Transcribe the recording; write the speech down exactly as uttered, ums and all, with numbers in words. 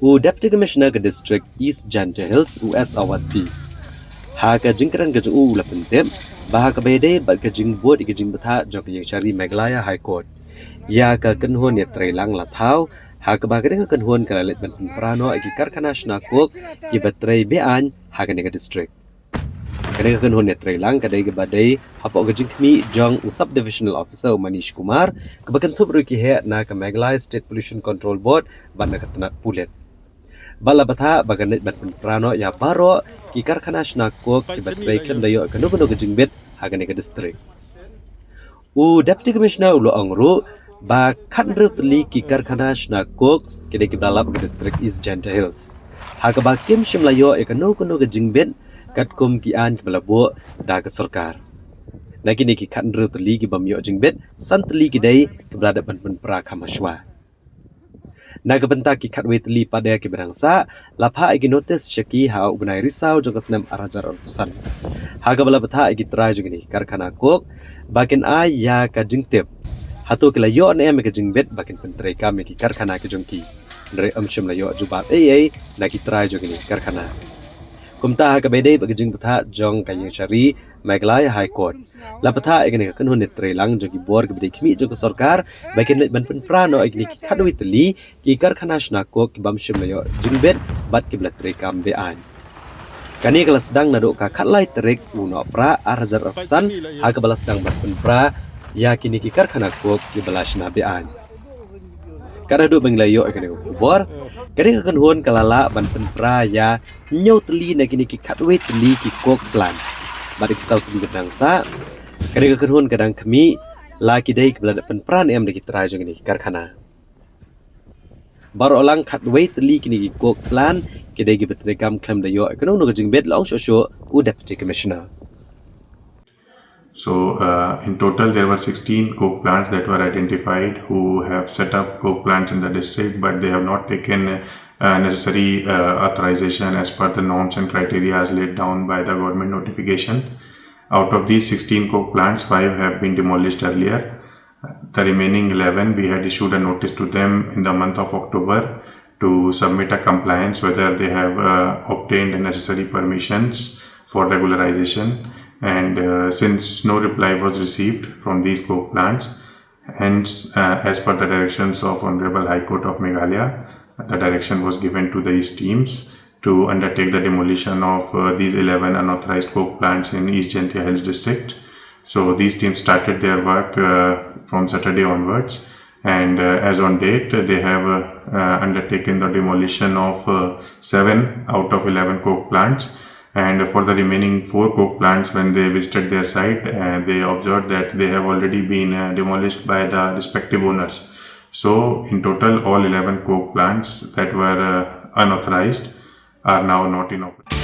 U Deputy Commissioner ka District East Jaintia Hills, u S Awasthi, ha ka jingkren ka jong u, u la pyntip ba ha kaba ïadei bad ka jingbud ïa ka jingbthah jong ka ïingshari Meghalaya High Court ïa ka kynhun ïatreilang la thaw, ha kaba kane ka kynhun ka la leit ban pynpra noh ïa ki karkhana shna coke kiba trei be-aiñ ha kane ka district. Kane ka kynhun ïatreilang ka dei kaba dei hapoh ka jingkhmih jong u Sub Divisional Officer, u Manish Kumar, kaba kynthup ruh ïa ki heh na ka Meghalaya State Pollution Control Board bad na ka tnat pulit. Bad la bthah ba kan leit ban pynpra noh ïa baroh ki karkhana shna coke kiba trei khlem da ïoh ïa kano kano ka jingbit ha kane ka district. U Deputy Commissioner u la ong ruh ba khathynriew tylli ki karkhana shna coke ki dei kiba la lap ha ka district East Jaintia Hills, ha kaba kim shym la ïoh ïa kano kano ka jingbit katkum ki aiñ kiba la buh da ka sorkar. Na kine ki khathynriew tylli ki bym ïoh jingbit, san tylli ki dei kiba la dep ban pynpra kham hashwa. Na ka bynta ki khatwei tylli pat de kiba dang sah, la phah ïa ki notice sha ki ha u bnai Risaw jong ka snem ar hajar arphew san, ha kaba la bthah ïa ki trai jong kine ki karkhana coke ba kin ai ïa ka jingtip hato ki la ïoh ne em ïa ka jingbit ba kin pyntreikam ïa ki karkhana ki jong ki. Hynrei ym shym la ïoh jubab ei ei na ki trai jong kine ki karkhana. Kumta ha kaba ïadei bad ka jingbthah jong ka ïingshari Meghalaya High Court, la bthah ïa kane ka kynhun ïatreilang jong ki bor kiba dei khmih jong ka sorkar ba kin leit ban pynpra noh ïa kine ki khatwei tylli ki karkhana shna coke ki bym shym la ïoh jingbit bad kiba la treikam be-aiñ. Kane ka la sdang naduh ka khatlai tarik u Nohprah ar hajar arphew san, ha kaba la sdang ban pynpra ïa kine ki karkhana coke kiba la shna be-aiñ. Kat haduh ba ngi la ïoh ïa kane ka khubor, kane ka kynhun ka la lah ban pynpra ïa hynñiew tylli na kine ki khatwei tylli ki coke plant. Bad ïa ki saw tylli kiba dang sah, kane ka kynhun ka dang khmih la ki dei kiba la dep pynpra ne em da ki trai jong kine ki karkhana. Baroh lang khatwei tylli kine ki coke plant ki dei kiba treikam khlem da ïoh ïa kano kano ka jingbit, la ong shuh shuh u Deputy Commissioner. So, uh, in total, there were sixteen coke plants that were identified who have set up coke plants in the district, but they have not taken uh, necessary uh, authorization as per the norms and criteria as laid down by the government notification. Out of these sixteen coke plants, five have been demolished earlier. The remaining eleven, we had issued a notice to them in the month of October to submit a compliance whether they have uh, obtained the necessary permissions for regularization. And uh, since no reply was received from these coke plants, hence, uh, as per the directions of Honorable High Court of Meghalaya, the direction was given to these teams to undertake the demolition of uh, these eleven unauthorized coke plants in East Jaintia Hills district. So these teams started their work uh, from Saturday onwards, and uh, as on date, they have uh, uh, undertaken the demolition of uh, seven out of eleven coke plants. And for the remaining four coke plants, when they visited their site, uh, they observed that they have already been uh, demolished by the respective owners. So, in total, all eleven coke plants that were uh, unauthorized are now not in operation.